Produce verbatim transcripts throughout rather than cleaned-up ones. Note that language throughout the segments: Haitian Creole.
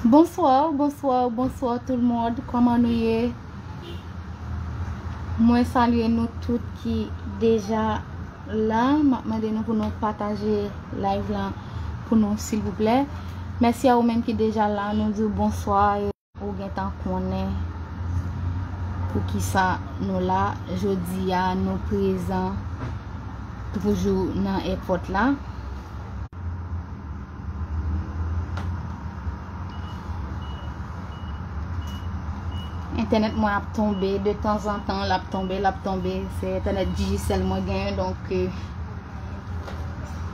Bonsoir, bonsoir, bonsoir tout le monde. Kòman nou ye? Mwen salye nou tout ki deja la. M ap mande nou pou nou pataje live lan pou nou, silvouplè. Mèsi a ou menm ki deja la. Nou di w bonswa. Ou gentan konnen poukisa nou la. Jodi a, nou prezan toujou nan èpòt la. Entènèt mwen ap tonbe de tanzantan, l ap tonbe, l ap tonbe. Se entènèt Digicel mwen genyen, donk, euh,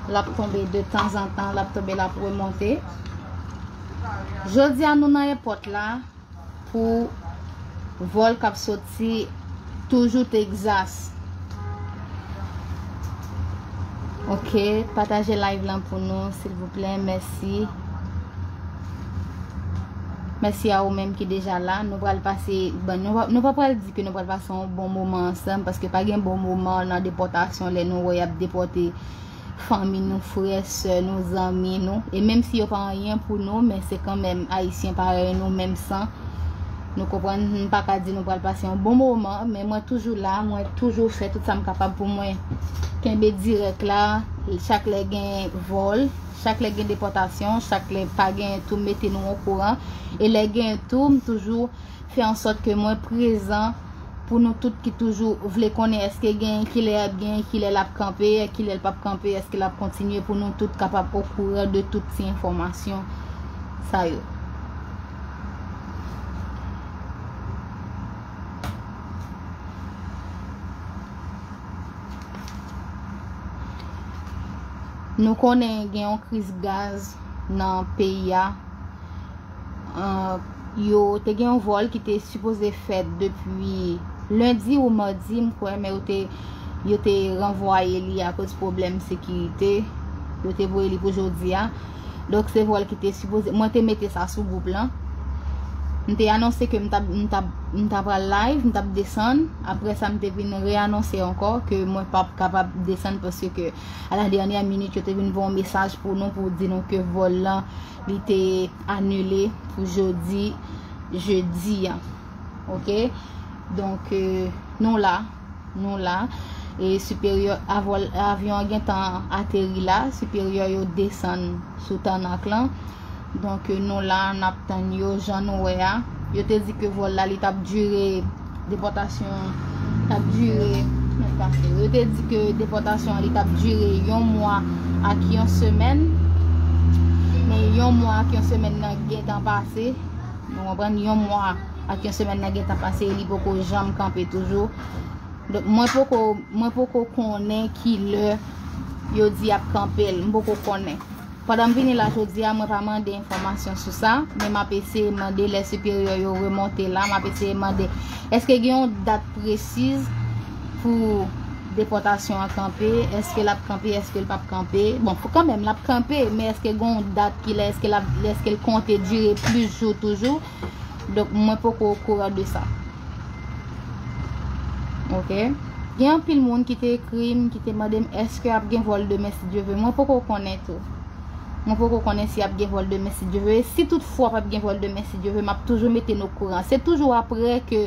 l ap tonbe de tanzantan, l ap tonbe, l ap remonte. Jodi a, nou nan èpòt la pou vòl k ap soti toujou Texas. Ok, pataje live lan pou nou, silvouplè. Mèsi. Mèsi a ou menm ki deja la. Nou pral pase, bon, nou pa, nou pa pral di ke nou pral pase yon bon moman ansanm, paske pa gen bon moman nan depòtasyon, lè nou wè y ap depòte fanmi nou, frè, sè nou, zanmi nou. E menm si yo pa anyen pou nou, men se kanmenm Ayisyen parèy nou, menm san. Nou konprann, m pa ka di nou pral pase yon bon moman, men mwen toujou la, mwen toujou fè tout sa m kapab pou mwen kenbe dirèk la, chak lè gen vòl, chak lè gen depòtasyon, chak lè pa gen tou, m mete nou okouran. E lè gen tou, m toujou fè an sòt ke mwen prezan pou nou tout ki toujou vle konnen èske gen, kilè y ap gen, kilè l ap kanpe, kilè l p ap kanpe, èske l ap kontinye, pou nou tout kapab okouran de tout ti enfòmasyon sa yo. Nou konnen gen yon kriz gaz nan peyi a. Euh, yo te gen yon vòl ki te sipoze fèt depi lendi ou madi, m kwè, men yo te, yo te ranvwaye li akoz pwoblèm sekirite. Yo te voye li pou jodi a. Donk, se vòl ki te sipoze, mwen te mete sa sou gwoup lan. M te anonse ke m t ap, m t ap, m t ap pral live, m t ap desann. Apre sa, m te vin reanonse ankò ke mwen p ap kapab desann paske a la dènyè minit, yo te vin voye yon mesaj pou nou, pou di nou ke vòl lan, li te anile pou jodi, jedi a. Ok? Donk, euh, nou la, nou la. E siperyè, avyon an gentan ateri la, siperyè yo desann sou tànak lan. Donk, euh, nou la, n ap tann yo, jan nou wè a. Yo te di ke vòl la, li t ap dire, depòtasyon t ap dire, men pase. Yo te di ke depòtasyon an, li t ap dire yon mwa ak yon semèn. Men yon mwa ak yon semèn nan gentan pase. Nou konprann, yon mwa ak yon semèn nan gentan pase, e li poko janm kanpe toujou. Donk, mwen poko, mwen poko konnen kilè yo di y ap kanpe l. M poko konnen. Pandan m vini la jodi a, mwen pa mande enfòmasyon sou sa, men m ap eseye mande lè siperyè yo remonte la, m ap eseye mande, èske gen yon dat presiz pou depòtasyon an kanpe? Èske l ap kanpe? Èske l p ap kanpe? Bon, kanmenm, l ap kanpe, men èske gen yon dat kilè? Èske l ap, èske l konte dire plis jou toujou? Donk, mwen poko okouran de sa. Ok. Gen anpil moun ki te ekri m, ki te mande m èske ap gen vòl demen, si Dye vle. Mwen poko konnen tou. Mwen poko konnen si ap gen vòl demen, si Dye vle. Si toutfwa p ap gen vòl demen, si Dye vle, m ap toujou mete nou okouran. Se toujou apre ke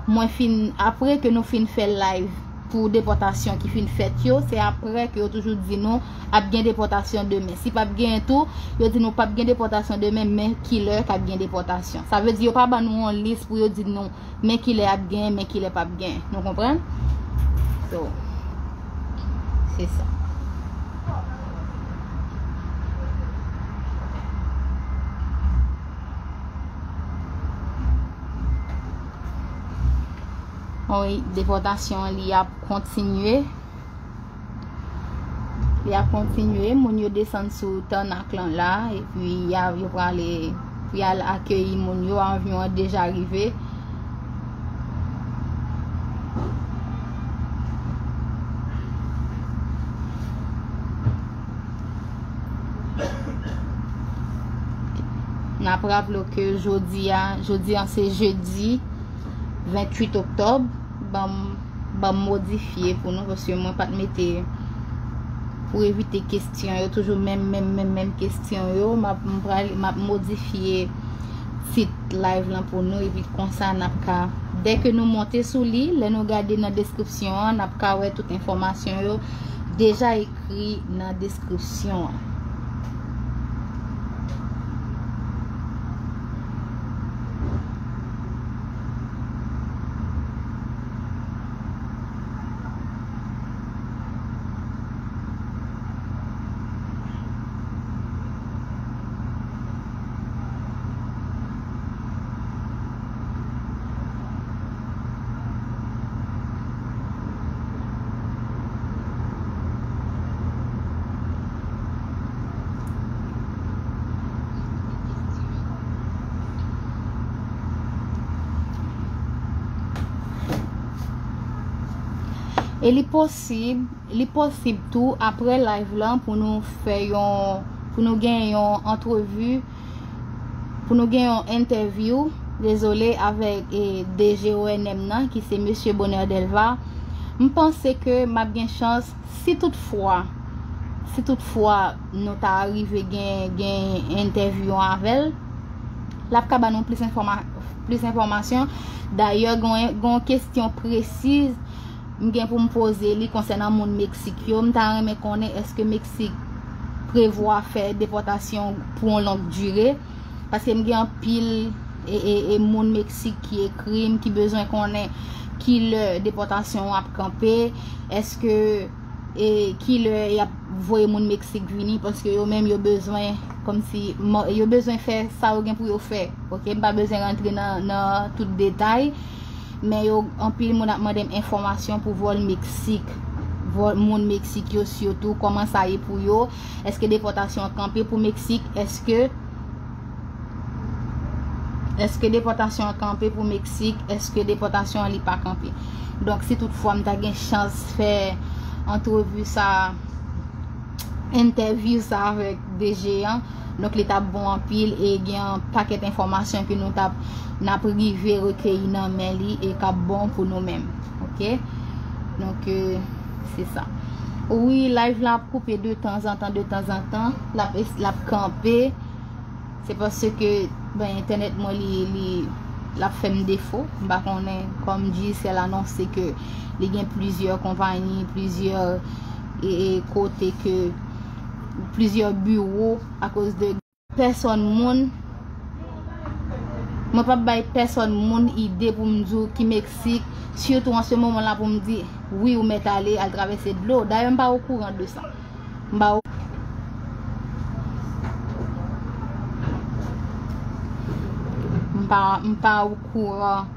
mwen fin, apre ke nou fin fè live pou depòtasyon ki fin fèt yo, se apre ke yo toujou di nou ap gen depòtasyon demen. Si p ap gen tou, yo di nou p ap gen depòtasyon demen, men kilè k ap gen depòtasyon. Sa vle di yo pa ban nou yon lis pou yo di nou men kilè ap gen, men kilè p ap gen. Nou konprann? So, se sa. Wi, depòtasyon an, li ap kontinye. Li ap kontinye. Moun yo desann sou tènak lan la, epi y a, yo prale pou y al akeyi moun yo. Avyon an deja rive. N ap raple w ke jodi a, jodi a se jedi venntuit oktòb. Ban m, ban m modifye pou nou, paske mwen pa t mete, pou evite kesyon yo, toujou menm, menm, menm, menm kesyon yo. M ap, m pral, m ap modifye tit live lan pou nou, epi konsa n ap ka, dèke nou monte sou li, lè nou gade nan deskripsyon an, n ap ka wè tout enfòmasyon yo deja ekri nan deskripsyon an. E li posib, li posib tou apre live lan pou nou fè yon, pou nou gen yon antrevi, pou nou gen yon entèvyou, dezole, avèk, e, D G O N M nan, ki se mesye Bonheur Delva. M panse ke m ap gen chans, si toutfwa, si toutfwa nou ta rive gen, gen entèvyou avè l, l ap ka ban nou plis enfòma-, plis enfòmasyon. Dayè, gen, gen yon kesyon presiz m gen pou m poze li konsènan moun Meksik yo. M ta renmen konnen èske Meksik prevwa fè depòtasyon pou yon long dire, paske m gen anpil, e, e, e moun Meksik ki ekri m, ki bezwen konnen kilè depòtasyon an ap kanpe, èske, e, kilè y ap voye moun Meksik vini, paske yo menm yo bezwen, kòmsi, mo-, yo bezwen fè sa yo gen pou yo fè. Oke, m pa bezwen rantre nan, nan tout detay. Men yo, anpil moun ap mande m enfòmasyon pou vòl Meksik. Vòl moun Meksik yo sitou, kòman sa ye pou yo? Èske depòtasyon an kanpe pou Meksik? Èske, èske depòtasyon an kanpe pou Meksik? Èske depòtasyon an li pa kanpe? Donk, si toutfwa m ta gen chans fè antrevi sa, entèvyou sa avèk D G an, donk, li t ap bon anpil e gen yon pakèt enfòmasyon ke nou t ap, n ap rive rekeyi nan men li e k ap bon pou nou menm. Oke? Donk, e, se sa. Wi, live la ap koupe de tanzantan, de tanzantan. L ap es-, l ap kanpe. Se paske, ben, entènèt mwen, li, li, l ap fè m defo. M pa konnen, kòm Digicel anonse ke li gen plizyè konpayi, plizyè, e, e, kote ke, plizyè biwo, akoz de pèsòn moun. Mwen p ap bay pèsòn moun ide pou m di w ki Meksik, sitou an se moman la pou m di, wi, ou mèt ale, al travèse dlo. Dayè, m pa okouran de sa. M pa, m pa, m pa okouran,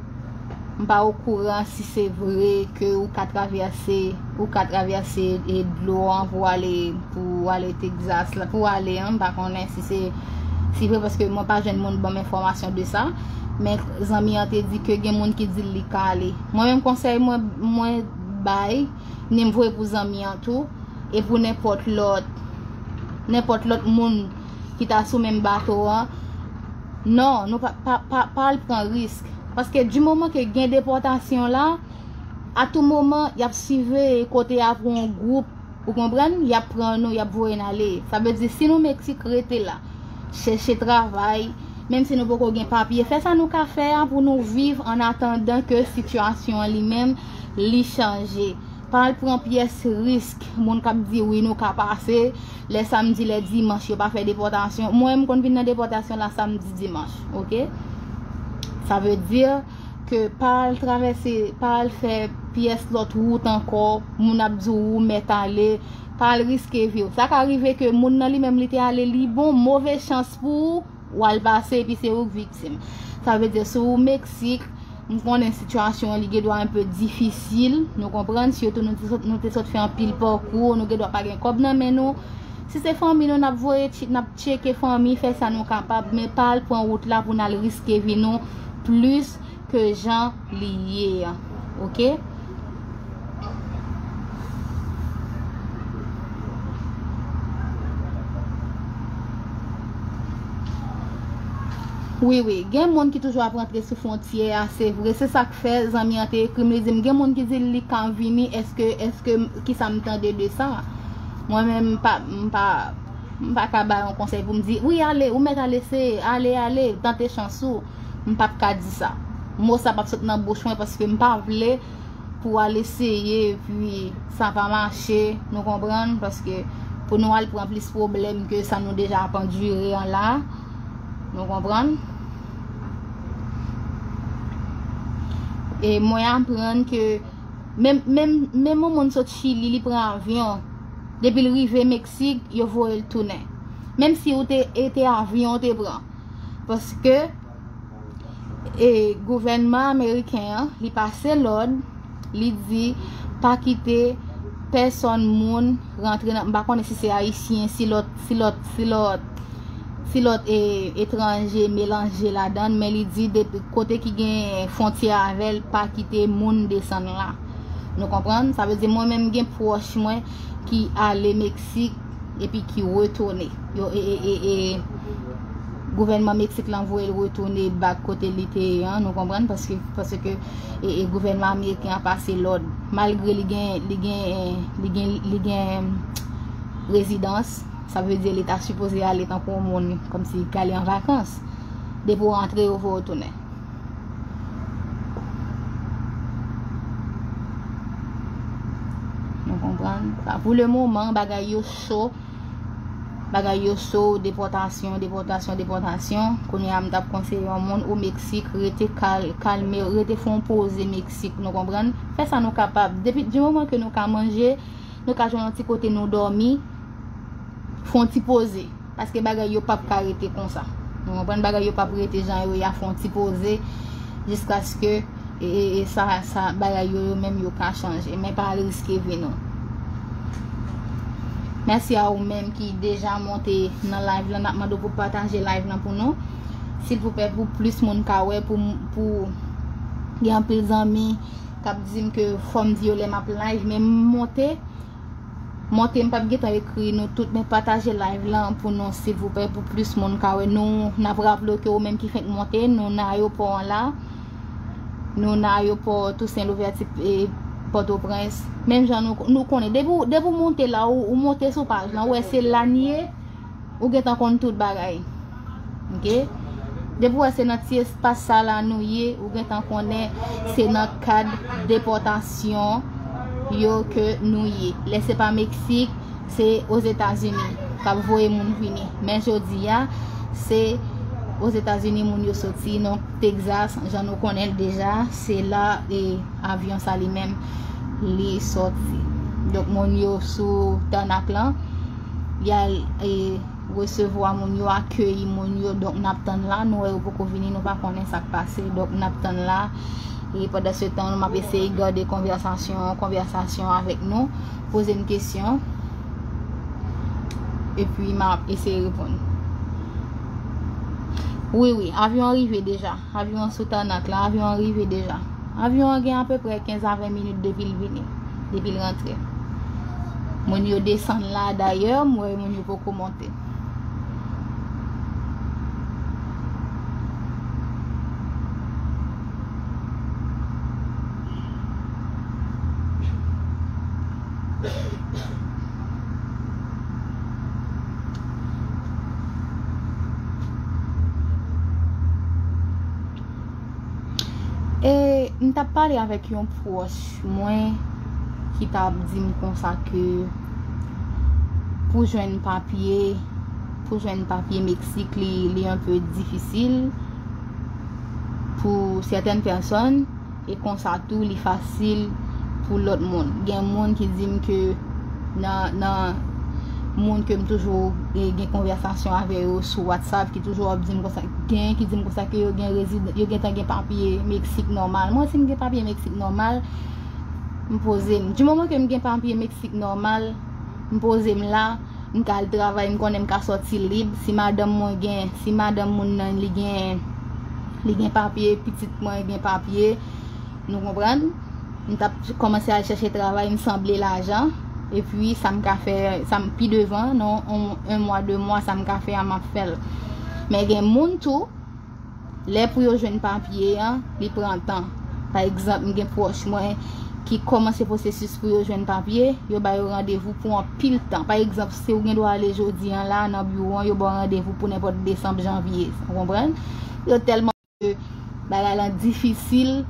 m pa okouran si se vre ke ou ka travèse, ou ka travèse, e, dlo an pou ale, pou ale Texas la, pou ale an, m pa konnen si se, si vre, paske mwen pa jwenn moun ban m enfòmasyon de sa. Men zanmi an te di ke gen moun ki di l li ka ale. Mwen menm, konsèy mwen, mwen bay, ni m voye pou zanmi an tou, e pou nenpòt lòt, nenpòt lòt moun ki ta sou menm bato an. Non, nou pa, pa, pa, pa al pran risk. Paske di moman ke gen depòtasyon la, a tou moman, y ap siveye kote y ap yon gwoup Ou konprann? Y ap pran nou, y ap voye n ale. Sa vle di, si nou Meksik, rete la. Chèche travay, menm si nou poko gen papye, fè sa nou ka fè a pou nou viv an atandan ke sitiyasyon an li menm, li chanje. Pa al pran pyès risk, moun k ap di, "Wi, nou ka pase, lè samdi, lè dimanch, yo pa fè depòtasyon." Mwen, m konn vin nan depòtasyon la samdi, dimanch, oke? Sa vle di ke pa al travèse, pa al fè pyès lòt wout ankò, moun ap di w ou mèt ale, pa al riske vi w. Sa ka rive ke moun nan li menm li te ale, li bon, move chans pou ou, w al pase, epi se ou k viktim. Sa vle di, si w Meksik, m konnen sitiyasyon an li gen dwa enpe difisil, nou konprann, sitou nou te sot, nou te sot fè anpil pakou, nou gen dwa pa gen kòb nan men nou. Si se fanmi nou, n ap voye tch-, n ap tcheke fanmi, fè sa nou kapab, men pa al pran wout la pou n al riske vi nou plis ke jan li ye an. Oke? Wi, wi. Gen moun ki toujou ap rantre sou fwontyè a, se vre. Se sa k fè zanmi an te ekri m, li di m, gen moun ki di l li ka vini, èske, èske, kisa m tande de sa? Mwen menm, m pa, m pa, m pa ka ba yon konsèy pou m di, "Wi, ale, ou mèt al eseye, ale, ale, tante chans ou." M p ap ka di sa. Mo sa p ap sot nan bouch mwen paske m pa vle pou al eseye, epi sa pa mache, nou konprann, paske pou nou al pran plis pwoblèm ke sa nou deja ap andire an la, nou konprann. E mwen aprann ke menm, menm, menm yon moun sot Chili, li pran avyon, depi l rive Meksik, yo voye l tounen. Menm si ou te, e te avyon ou te pran. Paske e gouvènman ameriken an, li pase lòd, li di pa kite pèsòn moun rantre nan, m pa konnen si se ayisyen, si lòt, si lòt, si lòt, si lòt e, etranje melanje ladan l, men li di depi kote ki gen fwontyè avè l, pa kite moun desann la. Nou konprann? Sa vle di mwen menm gen pwòch mwen ki ale Meksik epi ki retounen. Yo, e, e, e, e, gouvènman Meksik lan voye l retounen back kote li te ye an, nou konprann, paske, paske, e, e, gouvènman ameriken an pase lòd. Malgre li gen, li gen, e, li gen, li gen rezidans, sa vle di li ta sipoze ale tankou yon moun, kòmsi k ale an vakans. Depi w rantre, yo voye w tounen. Nou konprann? Sa, pou le moman, bagay yo cho. Bagay yo cho, depòtasyon, depòtasyon, depòtasyon. Kounye a, m t ap konseye yon moun o Meksik, rete kal-, kalme, rete fè yon poze Meksik, nou konprann? Fè sa nou kapab. Depi, di moman ke nou ka manje, nou ka jwenn yon ti kote nou dòmi, fè yon ti poze. Paske bagay yo p ap ka rete konsa. Nou konprann, bagay yo p ap rete jan yo ye a, fè yon ti poze jiskaske e, e, e sa, sa, bagay yo, yo menm yo ka chanje. Men pa al riske vi nou. Mèsi a ou menm ki deja monte nan live lan. N ap mande w pou pataje live lan pou nou. Silvouplè, pou plis moun ka wè, pou, pou gen anpil zanmi k ap di m ke fò m di yo lè m ap live, men m monte. Monte, m p ap gentan ekri nou tout, men pataje live lan pou nou, silvouplè, pou plis moun ka wè nou. N ap raple w ke ou menm ki fenk monte, nou nan ayewopò an la. Nou nan ayewopò Toussaint Louverture, e, Pòtoprens. Menm jan nou, nou konnen. Depi w, depi w monte la, ou, ou monte sou paj lan, ou wè se la n ye, ou gentan konn tout bagay. Oke? Depi w wè se nan ti espas sa la nou ye, ou gentan konnen se nan kad depòtasyon yo ke nou ye. Lè se pa Meksik, se Ozetazini k ap voye moun vini. Men jodi a, se Ozetazini moun yo soti, donk Texas, jan nou konnen l deja, se la, e, avyon sa li menm li soti. Donk moun yo sou tènak lan, y al, e, resevwa moun yo, akeyi moun yo. Donk, n ap tann la. Nou wè yo poko vini, nou pa konnen sa k pase. Donk, n ap tann la. E pandan se tan, m ap eseye gade konvèsasyon, konvèsasyon avèk nou. Poze m kesyon. Epi, m ap eseye reponn. Wi, wi, avyon an rive deja. Avyon an sou tènak la. Avyon an rive deja. Avyon an gen apeprè kenz a ven minit depi l vini, depi l rantre. Moun yo desann la, dayè, m wè moun yo poko monte. M t ap pale avèk yon pwòch mwen ki t ap di m konsa ke pou jwenn papye, pou jwenn papye Meksik, li, li enpe difisil pou sètèn pèsòn, e konsa tou li fasil pou lòt moun. Gen moun ki di m ke nan, nan moun ke m toujou, e, gen konvèsasyon avè yo sou WhatsApp, ki toujou ap di m konsa, gen ki di m konsa ke yo gen rezid-, yo gentan gen papye Meksik nòmal. Mwen, si m gen papye Meksik nòmal, m poze m. Di moman ke m gen papye Meksik nòmal, m poze m la, m ka al travay, m konnen m ka sòti lib. Si madanm mwen gen, si madanm moun nan li gen, li gen papye, pitit mwen gen papye, nou konprann? M t ap kòmanse al chèche travay, m sanble lajan. Epi, sa m ka fè, sa m pi devan, nan yon, yon mwa, de mwa, sa m ka fè a, m ap fè l. Men gen moun tou, lè pou yo jwenn papye an, li pran tan. Pa egzanp, m gen pwòch mwen ki kòmanse pwosesis pou yo jwenn papye, yo ba yo randevou pou anpil tan. Pa egzanp, si w gen dwa ale jodi an la, nan biwo an, yo ba w randevou pou nenpòt desanm, janvye. Ou konprann? Yo tèlman ke bagay lan difisil,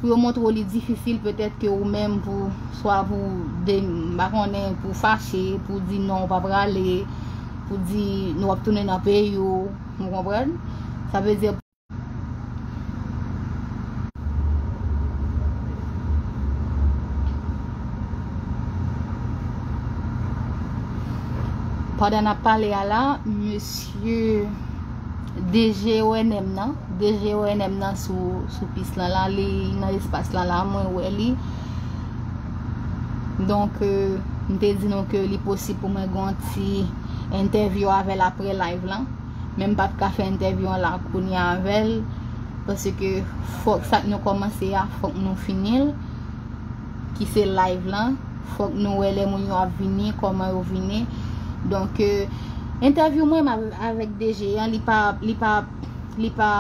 pou yo montre w li difisil, petèt ke ou menm pou, swa pou de, m pa konnen, pou fache, pou di non, ou pa prale, pou di nou ap tounen nan peyi w, ou konprann? Sa vle di, pandan n ap pale a la, mesye D G O N M nan, D G O N M nan sou, sou pis lan la, li nan espas lan la, mwen wè li. Donk, euh, m te di nou ke li posib pou mwen gen yon ti entèvyou avè l apre live lan. Men m p ap ka fè entèvyou an la kounye a avè l, paske fòk sa k nou kòmanse a, fòk nou fini l, ki se live lan. Fòk nou wè lè moun yo ap vini, kòman yo vini. Donk, euh, entèvyou mwen m ap, avèk D G an, li pa, li pa, li pa,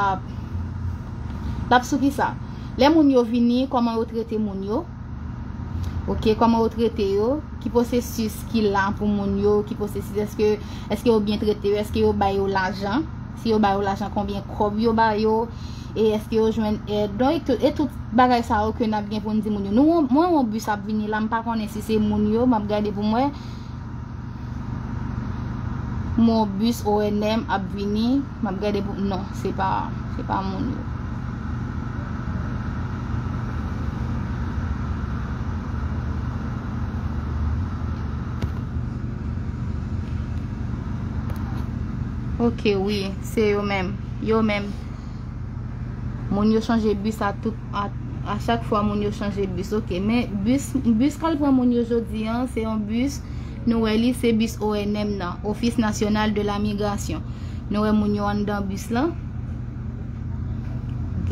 l ap sou ki sa? Lè moun yo vini, kòman yo trete moun yo? Ok, kòman yo trete yo? Ki pwosesis ki la pou moun yo? Ki pwosesis, èske, èske yo byen trete yo? Èske yo ba yo lajan? Si yo ba yo lajan, konbyen kòb yo ba yo? E èske yo jwenn èd? Donk, e tout, e tout bagay sa yo ke n ap gen pou n di moun yo. Nou, mwen, yon bis ap vini la, m pa konnen si se moun yo, m ap gade pou m wè. M wè yon bis O N M ap vini, m ap gade pou, non, se pa, se pa moun yo. Ok, wi, se yo menm. Yo menm. Moun yo chanje bis a tout, a, a chak fwa moun yo chanje bis. Ok, men bis, bis k al pran moun yo jodi an, se yon bis, nou wè li, se bis O N M nan, Office National de la Migration. Nou wè moun yo anndan bis lan. Ok.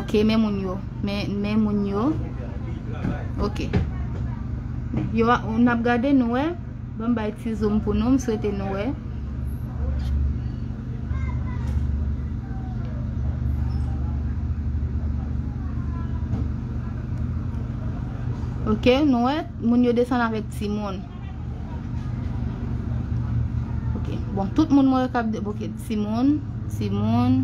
Ok, men moun yo. Men, men moun yo. Ok. Yo, n ap gade, nou wè. Ban m bay ti zoom pou nou, m swete nou wè. Ok, nou wè, moun yo desann avèk timoun. Ok, bon, tout moun mwen wè k ap de-, ok, timoun, timoun.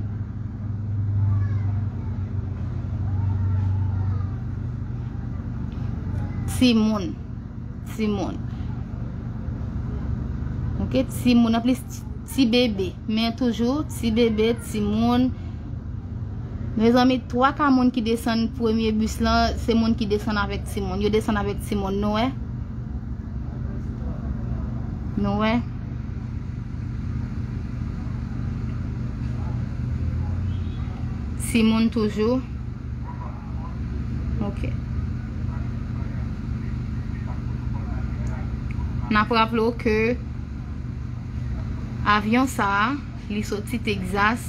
Timoun. Timoun. Ok, timoun, anplis ti, ti bebe. Men toujou, ti bebe, timoun. Mezanmi, twa ka moun ki desann premye bis lan, se moun ki desann avèk timoun. Yo desann avèk timoun, nou wè? Nou wè? Timoun toujou. Ok. N ap raple w ke avyon sa a, li soti Texas.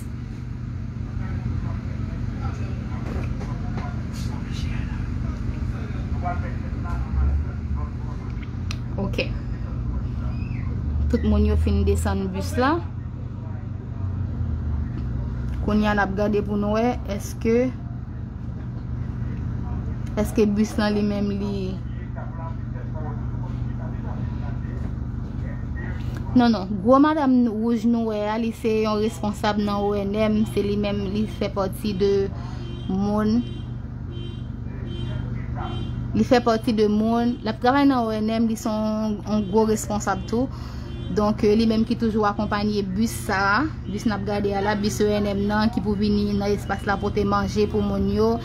Ok. Tout moun yo fin desann bis la. Kounye a n ap gade pou nou wè èske, èske bis lan li menm li, Non, non. Gwo madanm wouj nou wè a, li se yon responsab nan O N M. Se li menm, li fè pati de moun. Li fè pati de moun. L ap travay nan O N M, li se yon, yon gwo responsab tou. Donk, euh, li menm ki toujou akonpanye bis sa a, bis n ap gade a la, bis O N M nan, ki pou vini nan espas la pote manje pou moun yo,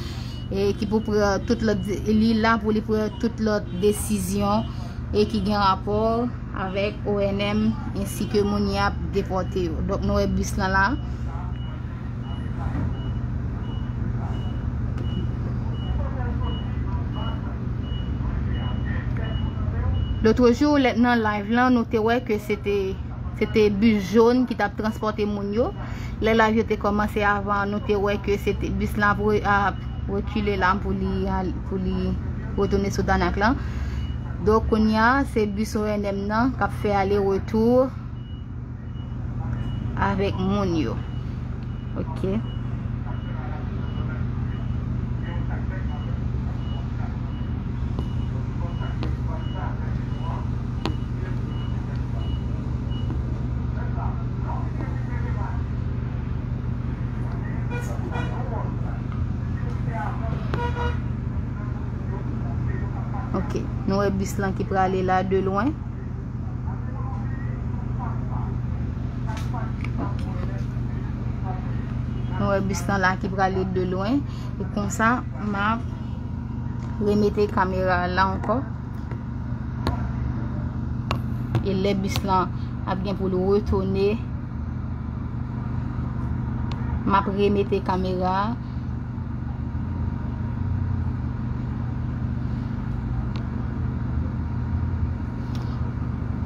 e ki pou pran tout lòt, li la pou li pran tout lòt desizyon e ki gen rapò avèk O N M ensi ke moun y ap depòte yo. Donk, nou wè bis lan la. Lòt jou, lè, nan live lan, nou te wè ke se te, se te bis jòn ki t ap transpòte moun yo. Lè live yo te kòmanse avan, nou te wè ke se te, bis lan ap re-, ap rekile la pou li al-, pou li retounen sou tènè lan. Donk, kounye a, se bis O N M nan k ap fè ale retou avèk moun yo. Ok. Ok. Nou wè bis lan ki prale la de lwen. Ok. Nou wè bis lan la ki prale de lwen. E konsa, m ap remete kamera a la ankò. E lè bis lan ap gen pou l retounen, m ap remete kamera a.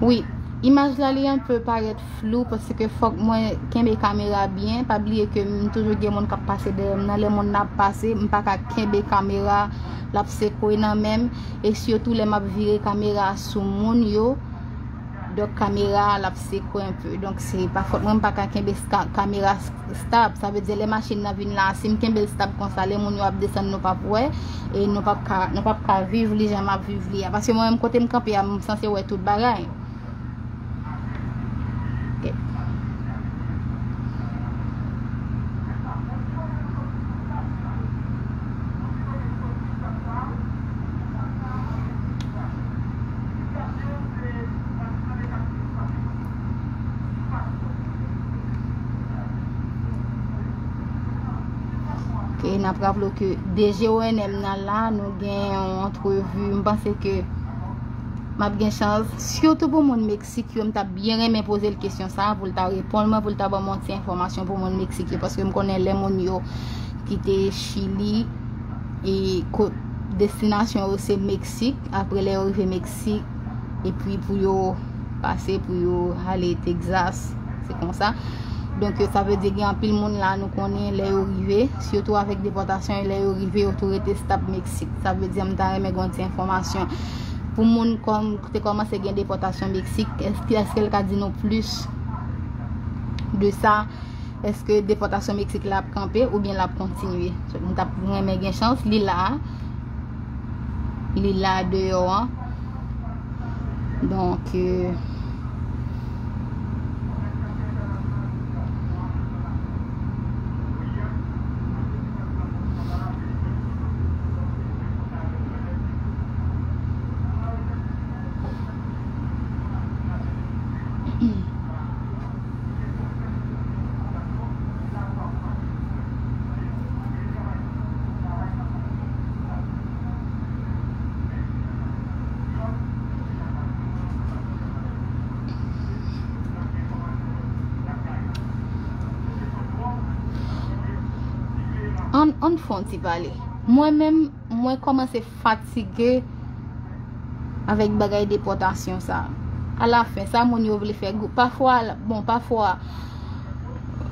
Wi, imaj la li anpe parèt flou paske fòk mwen kenbe kamera byen. Pa bliye ke m toujou gen moun k ap pase dèyè m nan. Lè moun nan ap pase, m pa ka kenbe kamera, l ap sekwe nan men m. E sitou lè m ap vire kamera sou moun yo, donk kamera a l ap sekwe anpe. Donk se pa fòt mwen, m pa ka kenbe ska-, kamera s-, stab. Sa vle di lè machin nan vin la, si m kenbe l stab konsa, lè moun yo ap desann, nou p ap wè, e nou p ap ka, nou p ap ka viv li jan m ap viv li a. Paske mwen menm kote m kanpe a, m sanse wè tout bagay. Ok. Ok, n ap raple w ke D G O N M nan la, nou gen yon antrevi. M panse ke m ap gen chans, sitou pou moun Meksik yo, m t ap byen renmen poze l kesyon sa a, pou l ta reponn mwen, pou l ta ban mwen yon ti enfòmasyon pou moun Meksik yo, paske m konnen lè moun yo kite Chili, e ko-, destinasyon yo se Meksik, apre lè yo rive Meksik, epi pou yo pase, pou yo ale Texas, se konsa. Donk, sa vle di gen anpil moun la, nou konnen lè yo rive, sitou avèk depòtasyon, lè yo rive, yo tou rete stab Meksik. Sa vle di, m ta renmen gen yon ti enfòmasyon. Pou moun kòm, te kòmanse gen depòtasyon Meksik, èske, èske l ka di nou plis de sa? Èske depòtasyon Meksik la ap kanpe oubyen l ap kontinye? M t ap renmen gen chans, li la a. Li la deyò an. Donk, euh, Ann, ann fè yon ti pale. Mwen menm, mwen kòmanse fatige avèk bagay depòtasyon sa. Alafen, sa moun yo vle fè gwoup. Pafwa, bon, pafwa,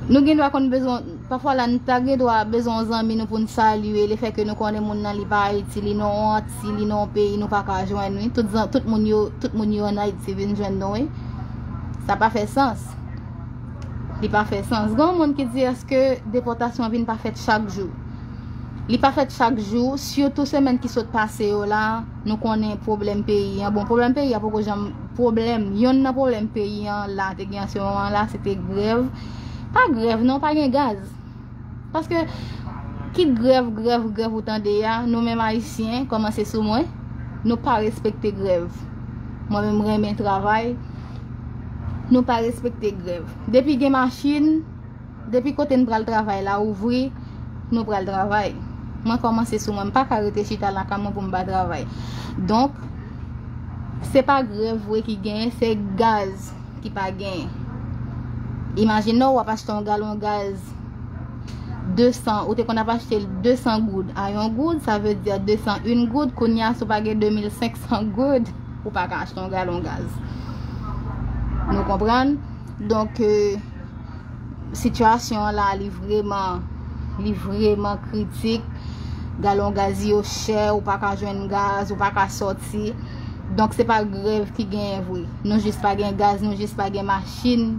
nou gen dwa konn bezwen, pafwa la, nou ta gen dwa bezwen yon zanmi nou pou n salye, lefètke nou konnen moun nan li pa Ayiti, li nan yon Anti, li nan yon peyi nou pa ka jwenn, wi. Tout zan-, tout moun yo, tout moun yo ann Ayiti vin jwenn nou, wi. Sa pa fè sans. Li pa fè sans. Gen yon moun ki di, èske depòtasyon vin pa fèt chak jou? Li pa fèt chak jou, sitou semèn ki sot pase yo la, nou konnen pwoblèm peyi an. Bon, pwoblèm peyi a poko janm Pwoblèm, yonn nan pwoblèm peyi an la te gen an se moman la, se te grèv. Pa grèv non, pa gen gaz. Paske kit grèv, grèv, grèv ou tande a, nou menm Ayisyen, kòmanse sou mwen, nou pa respekte grèv. Mwen menm renmen travay, nou pa respekte grèv. Depi gen machin, depi kote n pral travay la ouvri, nou pral travay. Mwen kòmanse sou mwen, m pa ka rete chita lakay mwen pou m pa travay. Donk, se pa grèv vre ki genyen, se gaz ki pa genyen. Imajine w ap achte yon galon gaz de san, ou te konn ap achte l de san goud a yon goud, sa vle di de san en goud, kounye a si w pa gen de mil senk san goud, ou pa ka achte yon galon gaz. Nou konprann? Donk, euh, sitiyasyon an la, li vrèman, li vrèman kritik. Galon gaz yo chè, ou pa ka jwenn gaz, ou pa ka sòti. Donk, se pa grèv ki genyen vre. Nou jis pa gen gaz, nou jis pa gen machin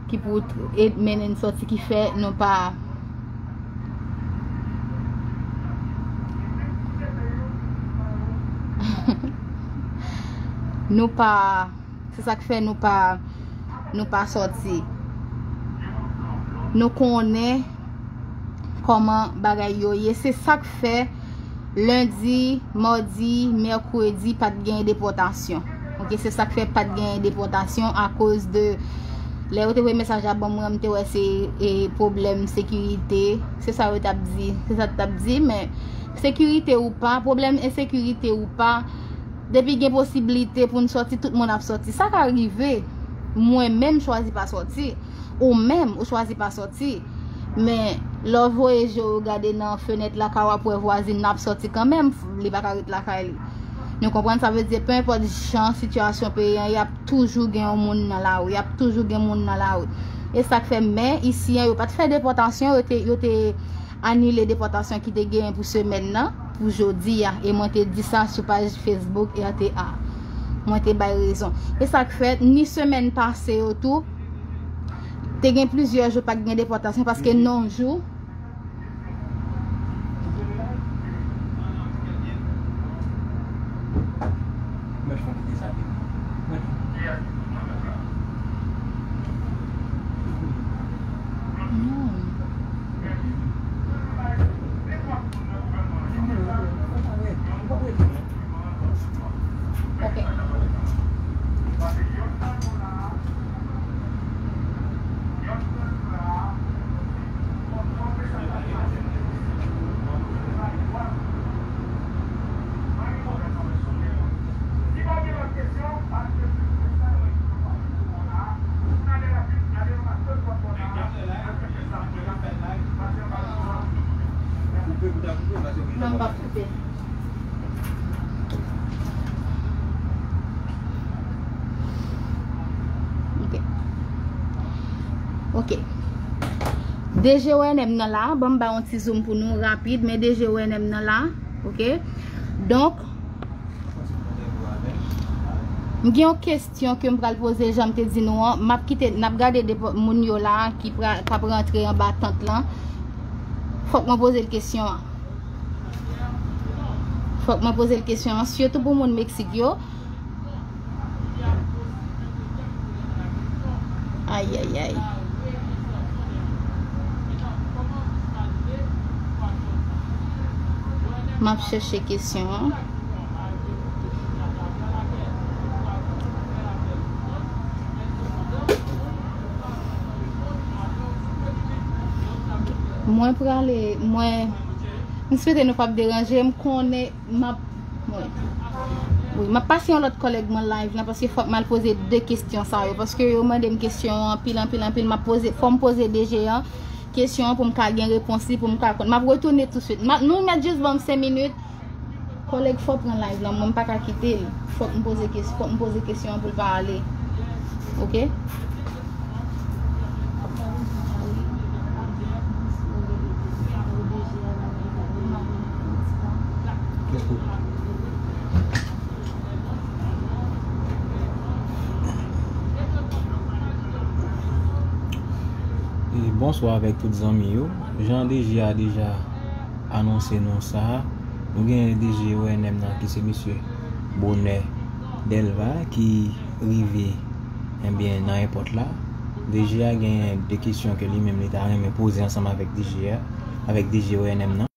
ki pou t-, e-, mennen n sòti, ki fè nou pa, nou pa, se sa k fè nou pa, nou pa sòti. Nou konnen kòman bagay yo ye. Se sa k fè lendi, madi, mèkredi, pa t gen depòtasyon. Oke, se sa k fè pa t gen depòtasyon akoz de lè yo te voye mesaj la ban mwen, m te wè se, e, pwoblèm sekirite. Se sa yo t ap di. Se sa yo t ap di, men sekirite ou pa, pwoblèm ensekirite ou pa, depi gen posiblite pou n sòti, tout moun ap sòti. Sa ka rive. Mwen menm, m chwazi pa sòti. Ou menm, ou chwazi pa sòti. Men, lè w voye je w gade nan fenèt lakay w, w ap wè vwazin nan ap sòti kanmenm, li pa ka ret lakay li. Nou konprann, sa vle di, pe enpòt jan sitiyasyon peyi an, y ap toujou gen yon moun nan lari, y ap toujou gen moun nan lari. E sa k fè, men, isi an, yo pa t fè depòtasyon, yo te, yo te anile depòtasyon ki te genyen pou semèn nan, pou jodi a, e mwen te di sa sou paj Facebook R T A. Mwen te bay rezon. E sa k fèt, ni semèn pase yo tou, te gen plizyè jou pa t gen depòtasyon paske nan jou. Non, m p ap koupe. Ok. Ok. D G O N M nan la, ban m ba yon ti zoom pou nou rapid, men D G O N M nan la, ok. Donk, m gen yon kesyon ke m pral poze, jan m te di nou an, m ap kite, n ap gade depo-, moun yo la ki pra-, k ap rantre anba tant lan. Fòk mwen poze l kesyon an. Fòk mwen poze l kesyon an, sitou pou moun Meksik yo. Ayayay. M ap chèche kesyon an. Mwen prale, mwen, m swete nou p ap deranje, m konnen m ap, wi. Wi, m ap pase yon lòt kòlèg mwen live lan, paske fòk m al poze de kesyon sa yo, paske yo mande m kesyon anpil, anpil, anpil, m ap poze, fò m poze D G an kesyon an pou m ka gen repons li, pou m ka konn. M ap retounen tousuit. M ap, nou mèt jis ban m senk minit. Kòlèg, fò pran live lan, mwen m pa ka kite l. Fòk m poze kes-, fòk m poze kesyon an pou l pa ale. Ok? E bonswa avèk tout zanmi yo. Jan D G a deja anonse nou sa, nou gen D G O N M nan ki se mesye Bonheur Delva ki rive, ebyen, nan èpòt la, D G a gen de kesyon ke li menm li ta renmen poze ansanm avèk D G a, avèk D G O N M nan.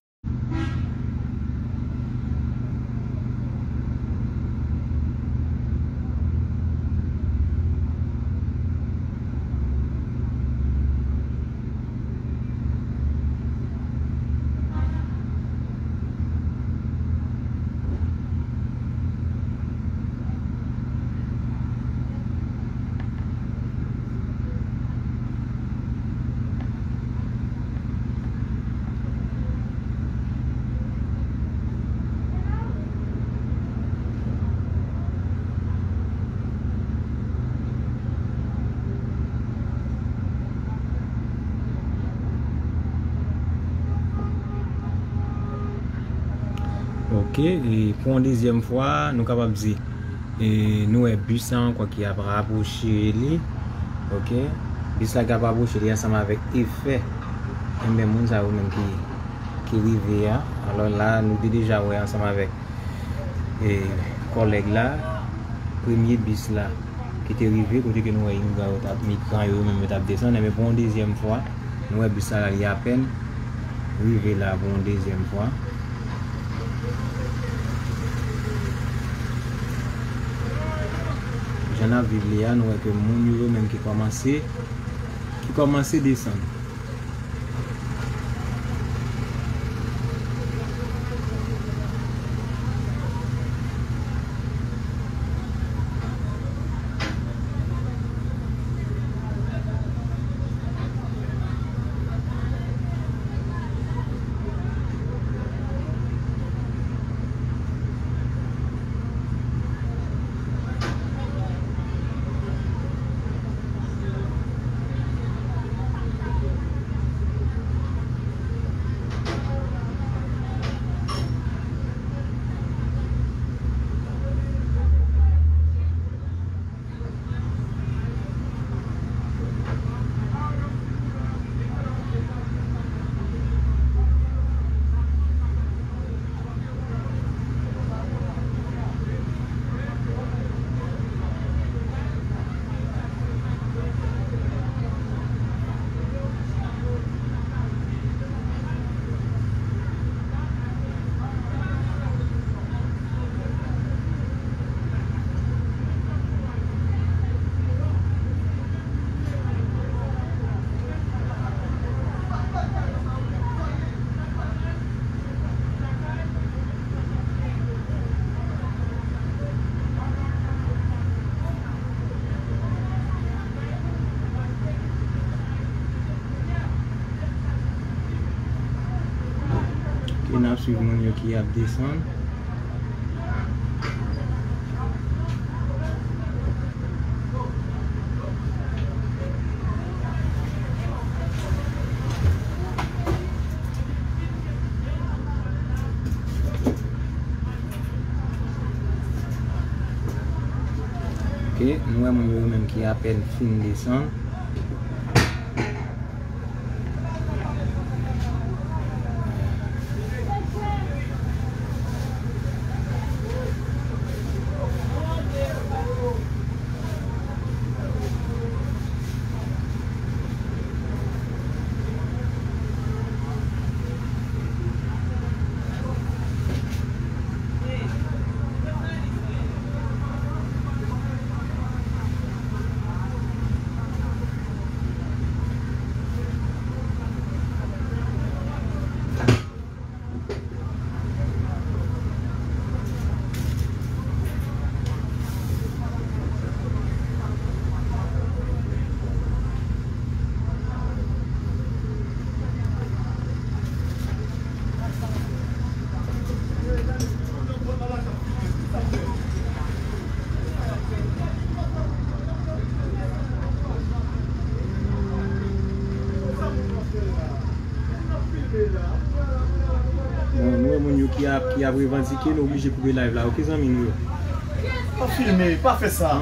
Ok, e pou yon dezyèm fwa, nou kapab di, e nou wè bis la ankò ki ap rapwoche li. Ok, bis la k ap rapwoche li ansanm avèk efè. Enben, moun sa yo menm ki, ki rive a. Alò la, nou te deja wè ansanm avèk e kòlèg la, premye bis la ki te rive, kote ke nou wè imigran yo t ap, migran yo, yo menm yo t ap desann, enben pou yon dezyèm fwa, nou wè bis la la, li apèn rive la pou yon dezyèm fwa. Jan n ap viv li a, nou wè ke moun yo, yo menm ki kòmanse, ki kòmanse desann. Ok, n ap swiv moun yo ki ap desann. Ok, nou wè moun yo menm ki apèn fin desann. Bon, nou wè moun yo ki ap, ki ap revandike, nou oblije koupe live la, ok, zanmi nou yo? Pa filme, pa fè sa.